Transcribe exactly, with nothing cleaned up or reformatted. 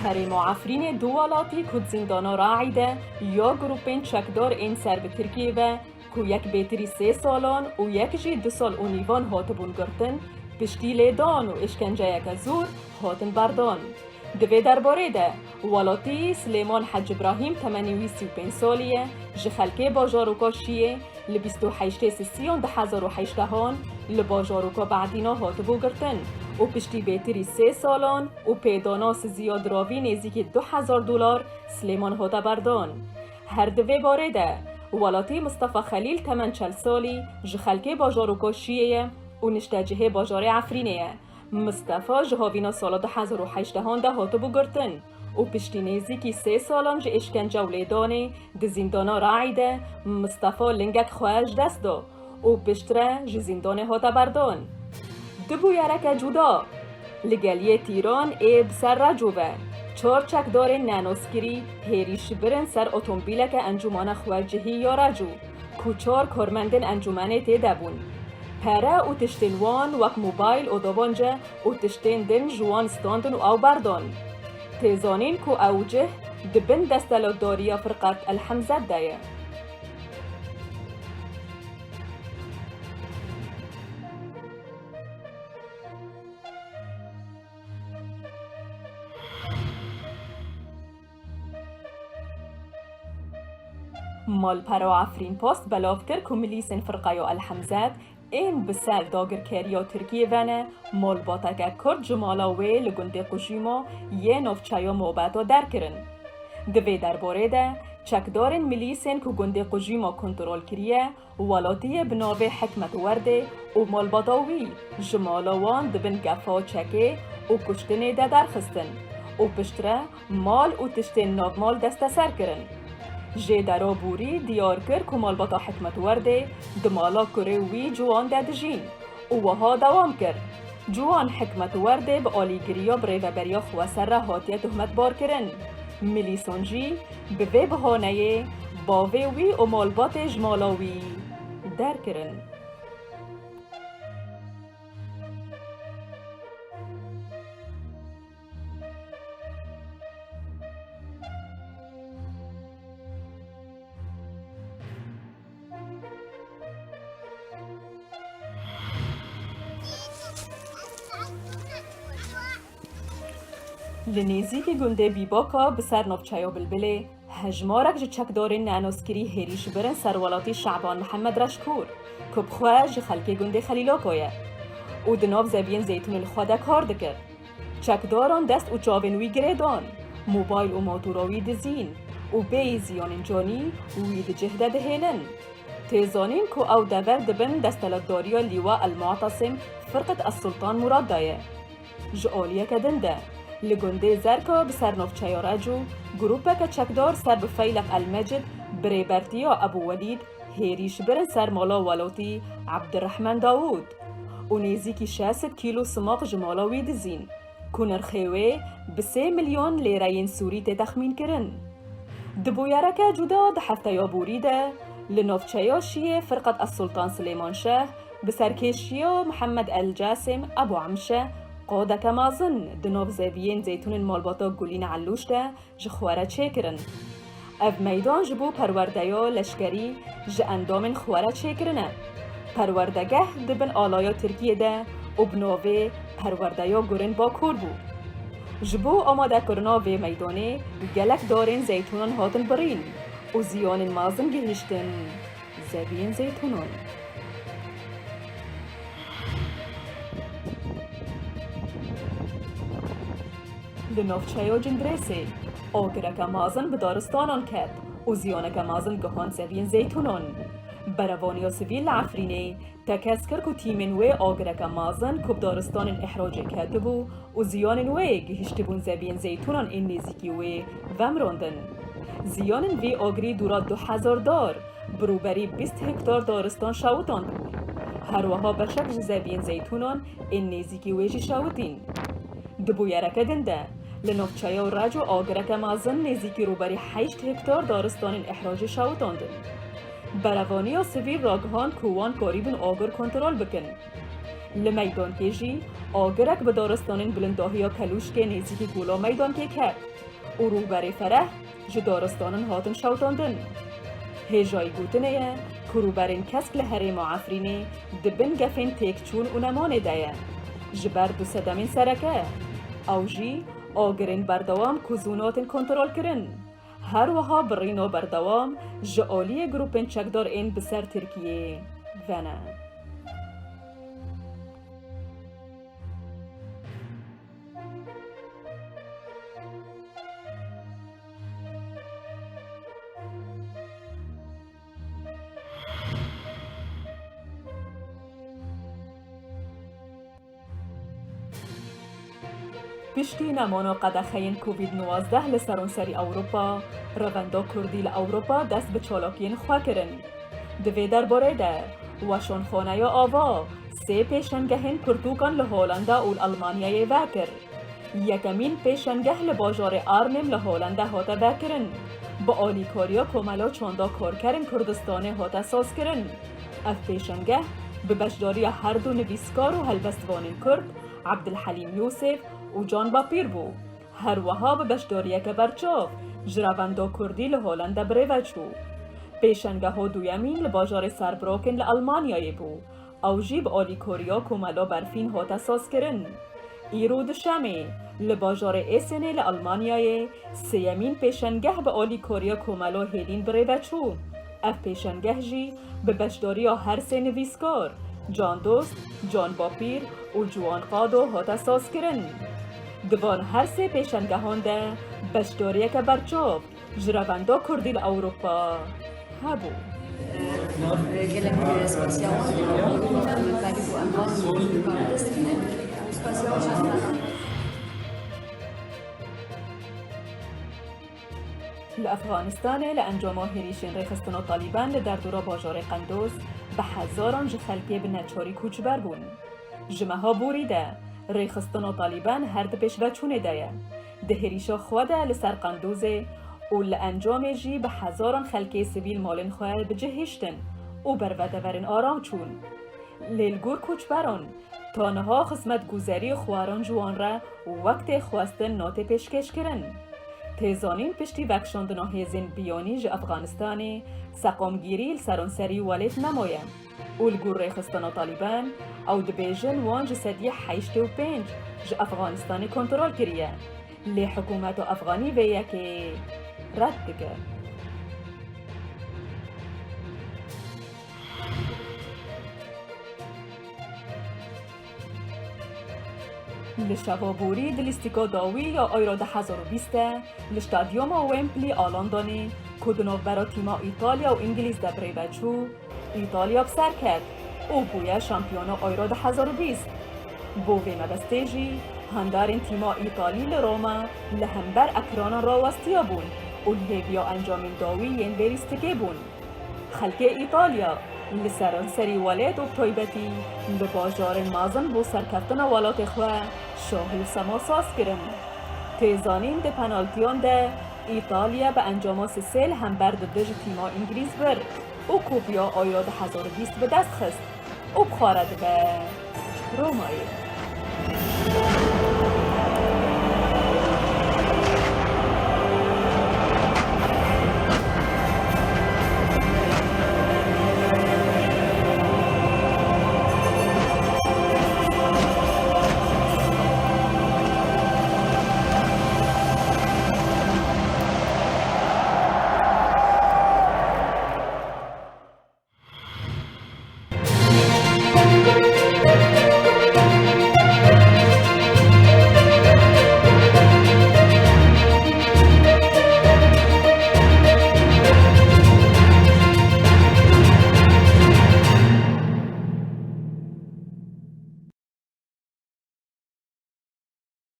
Herêma Efrînê du welatî ku di zîndana Raî de ya grûpên çekdar ên ser bi Tirkiyê ve ku yek bêtirî sê salan û yek jî du sal û nîvan hatibûn girtin, piştî lêdan û êşkenceyeke zor hatin berdan. Di vê derbarê de, welatî Silêman Hec Îbrahîm temenê wî sî û pênc salî ye, ji xelkê bajaroka Şiyê li bîst û heştê Sisiyan du hezar û heştehan li bajaroka Behdîna hatibû girtin û piştî bêtirî sê salan û pêdana siziya diravî nêzîkî du hezar dolar Silêman hate berdan. Her di vê barê de, welatî Mistefa Xelîl temen çel salî ji xelkê bajaroka Şiyê ye û niştecihê bajarê Efrînê ye. Mistefa ji havîna sala du hezar û heştehan de hatibû girtin û piştî nêzîkî sê salan ji êşkence û lêdanê di zîndana Raî de Mistefa lingek xwe ji dest da û piştre ji zîndanê hate berdan. Di bûyereke cuda, li geliyê Tîran ê bi ser Reco ve, çar çekdarên nenoskirî hêrîş birin ser otomobîleke encûmana xwecihî ya Reco, ku çar karmendên encûmenê tê de bûn. Pere û tiştên wan wek mobayl û dobanca û tiştên din ji wan standin û ew berdan. Tê zanîn ku ew cih di bin destelatdariya Firqet El Hemzet de ye. Malpera Efrîn Post belav kir ku milîsên Firqeya El Hemzet ên bi ser dagirkeriya Tirkiyê ve ne, malbateke Kurd ji mala wê li gundê Qujîma yê navçeya Mabeta derkirin. Di vê derbarê de, çekdarên milîsên ku gundê Qujîma kontrol kiriye, welatiyê bi navê Hikmet Werdê û malbata wî ji mala wan di bin gefa çekê û kuştinê de derxistin û piştre mal û tiştên navmal desteser kirin. Jêdera Borî diyar kir ku malbata Hikmet Werdê di mala kurê wî ciwan de dijîn û wiha dewam kir, Ciwan Hikmet Werdê bi alîgiriya bi rêveberiya xweser re hatiye tohmetbarkirin. Milîsan jî bi vê bihaneyê bavê wî û malbatê ji mala wî derkirin. Li nêzîkî gundê Bîbaka bi ser navçeya Bilbilê, hejmarek ji çekdarên nenoskirî hêrîş birin ser welatî Şaban Mihemed Reşkor, ku bi xwe ji xelkê gundê Xelîlaka ye û di nav zeviyên zeytûnên xwe de kar dikir. Çekdaran dest û çavên wî girê dan, mobayl û motora wî dizîn û bêyî ziyanên canî wî di cih de dihêlin. Tê zanîn ku ew dever di bin destelatdariya Lîwa El Mu'tasim Firqet Es Sultan Murad de ye. Ji aliyeke din de, li gundê Zerka bi ser navçeya Reco, grûpeke çekdar ser bi Feyleq El Mecid bi rêbertiya Ebû Welîd hêrîş birin ser mala welatî Ebdirehman Dawûd û nêzîkî şeş sed kîlo simaq ji mala wî dizîn, ku nirxê wê bi sê milyon lêreyên sûrî tê texmînkirin. Di bûyereke cuda di hefteya borî de li navçeya Şiyê Firqet Es Sultan Silêman Şeh bi serkêşiya Mihemed El Casêm Ebû Emşe qadeke mezin di nav zeviyên zeytûnên malbata Gulîn Ellûş de ji xwe re çêkirin. Ev meydan ji bo perwerdeya leşkerî ji endamên xwe re çêkirine. Perwerdegeh di bin alaya Tirkiyê de û bi navê Perwerdeya Gurên Bakur bû. Ji bo amadekirina vê meydanê gelek darên zeytûnan hatin birîn û ziyanên mezin gihiştin zeviyên zeytûnan. Li navçeya Cindirêsê agireke mezin bi daristanan ket û ziyaneke mezin gihand zeviyên zeytûnan. Berevaniya sivîl li Efrînê tekez kir ku tîmên wê agireke mezin ku bi daristanên îhracê ketibû û ziyanên wê gihiştibûn zeviyên zeytûnan ên nêzîkî wê vemirandin. Ziyanên vî agirî dûra du hezar dar, bi rûberî bîst hektar daristan şewitandibûn. Her wiha beşek ji zeviyên zeytûnan ên nêzîkî wê jî şewitîn. Di bûyereke din de, li navçeya Reco agireke mezin nêzîkî rûberî heşt hektar daristanên îhracê şewitandin. Berevaniya sivîl ragihand ku wan karîbûn agir kontrol bikin. Li Meydankê jî agirek bi daristanên bilindahiya Kelûşkê nêzîkî Gola Meydankê ket û rûberê Fereh ji daristanin hatin şewitandin. Hêjayî gotinê ye ku rûberên kesk li herêma Efrînê di bin gefên têkçûn û nemanê de ye. Ji ber du sedemên sereke, ew jî agirên berdewam ku zû natin kontrolkirin. Her wiha birîna berdewam ji aliyê grûpên çekdar ên bi ser Tirkiyê ve ne. Piştî nemana qedexeyên Covid nwazdeh li seranserî Ewropa, revenda Kurdî li Ewropa dest bi çalakiyên xwe kirin. Di vê derbarê de, Weşanxaneya Ava sê pêşengehên pirtûkan li Holanda û li Elmanyayê vekir. Yekemîn pêşengeh li bajarê Arnhem li Holanda hate vekirin. Bi alîkariya Komela Çanda Karkerên Kurdistanê hate sazkirin. Ev pêşengeh bi beşdariya her du nivîskar û helbestvanên Kurd, Abdulhelîm Yûsif û Can Bapîr bû. Her wiha bi beşdariyeke berçav ji revenda Kurdî li Holanda bi rê ve çû. Pêşengeha duyemîn li bajarê Saarbrücken li Elmanyayê bû. Ew jî bi alîkariya Komela Berfîn hate sazkirin. Îro duşemê, li bajarê Essenê li Elmanyayê sêyemîn pêşengeh bi alîkariya Komela Hêlîn bi rê ve çû. Ev pêşengeh jî bi beşdariya her sê nivîskar, Can Dost, Can Bapîr û Ciwan Qado hate sazkirin. Di van her sê pêşengehan de beşdariyeke berçav ji revenda Kurdî li Ewropa hebû. Gelek spasiya wan, Ferîd û Elvan, spasiya wan. Li Efxanistanê li encama hêrişên rêxistina Talîban li derdora bajarê Qendoz bi hezaran ji xelkê bi neçarî koçber bûn. Ji meha borî de rêxistina Talîban her di pêşveçûnê de ye. Di hêrişa xwe de li ser Qendozê û li encamê jî bi hezaran xelkê sivîl malên xwe bi cih hiştin û ber vedeverên aram çûn. Lê li gor koçberan, ta niha xizmetguzerî xwarin ji wan re wek tê xwestin nate pêşkêş kirin. Tê zanîn piştî vekişandina hêzên biyanî ji Efxanistanê, seqamgîrî li seranserî welêt nemaye û li gor rêxistina Talîban, ew dibêjin wan ji sedî heştê û pênc ji Efxanistanê kontrol kiriye, lê hikûmeta Efxanî vê yekê red dike. Li şeva borî di lîstika dawî ya Euro du hezar û bîst de li Stadyuma Wembley a Londonê, ku di navbera tîma Îtalya û Îngilîz de bi rê ve çû, Îtalya bi ser ket û bûye şampiyona Euro du hezar û bîst. Bo vê mebestê jî, hendarên tîma Îtalî li Roma li hember ekranan rawestiya bûn û li hêviya encamên dawî yên vê lîstikê bûn. Xelkê Îtalya li seranserî welêt û bi taybetî li bajarên mezin bo serkeftina welatê xwe şahî û sema saz kirin. Tê zanîn di penaltiyan de Îtalya bi encama sisê li hember di du ji tîma Îngilîz bir û kupiya Euro du hezar û bîst bi dest xist û bi xwe re dibe Romayê.